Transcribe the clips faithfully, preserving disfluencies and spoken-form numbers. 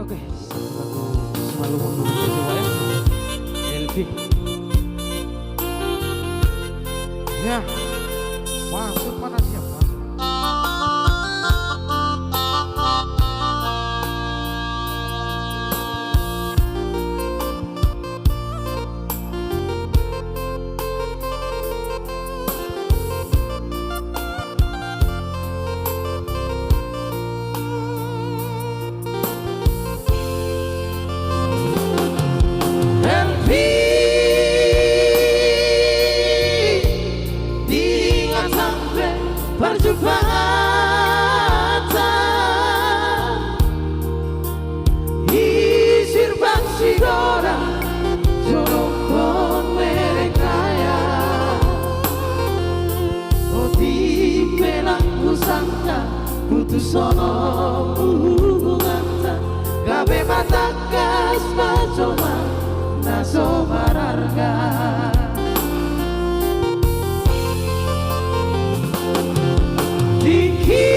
Oke, selalu menunggu coba ya. Elvi. Ya. Masuk mana siap, masuk. Elvi, dengan sampai perjumpaan. Isir bangsi gora, jolongkon merengkaya. Otik pe lang husangka, putus sonon hubunganta. Gabe ma tangkas ma jolma na so mararga. Tingki,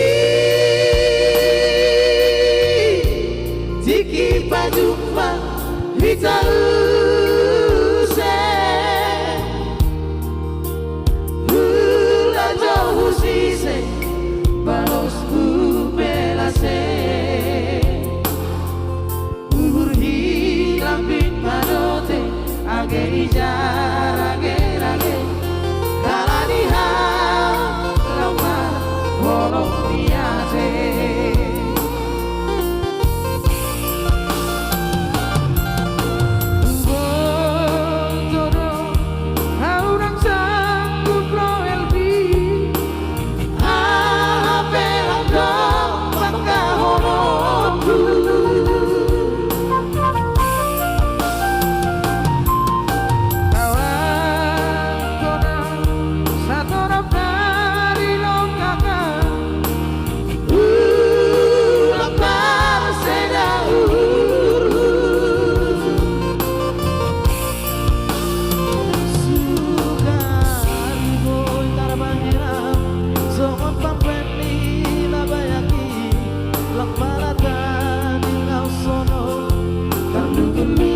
tingki pajumpa hita use. Hula jo husise, balos humbelase. Uhur hi lambin madote, age ija rage-rage. Halani hau lomar holong ni ate. Huboto do hau ndang sanggup ro Elvi. Aha pe lang dong pangkahononku. Kawan kona satorop dari longkaka. Ulang parseda uhurhu. Sugari boi tarbahenam, songon pambaen ni na bayak i, lang manata di laos sonon tarlugu-lugu.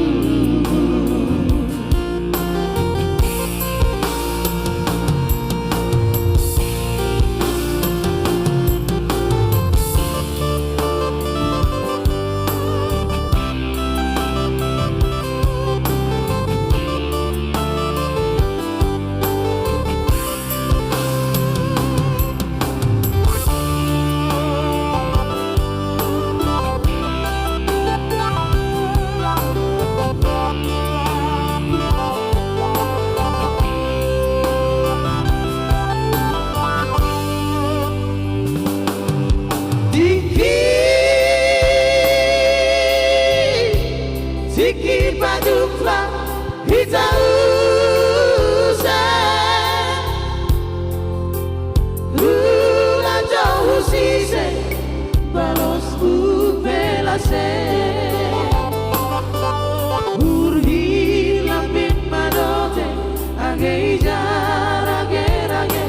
Tingki, tingki pajumpa hita use. Hula jo husise, balos humbelase. Uhur hi lambin madote, age ija rage-rage.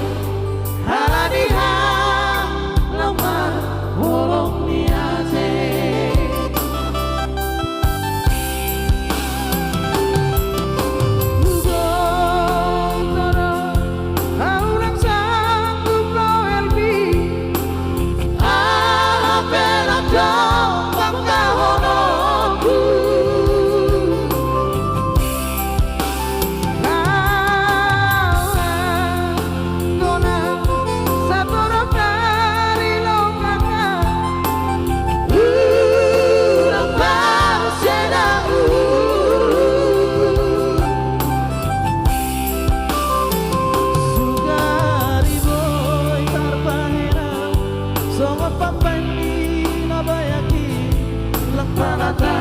Halani hau lomar holong ni ate. Huboto do hau ndang sanggup ro Elvi. Aha pe lang dong pangkahononku. Kawan kona satorop dari longkaka. Ulang parseda uhurhu. Sugari boi tarbahenam, songon pambaen ni na bayak i, lang manata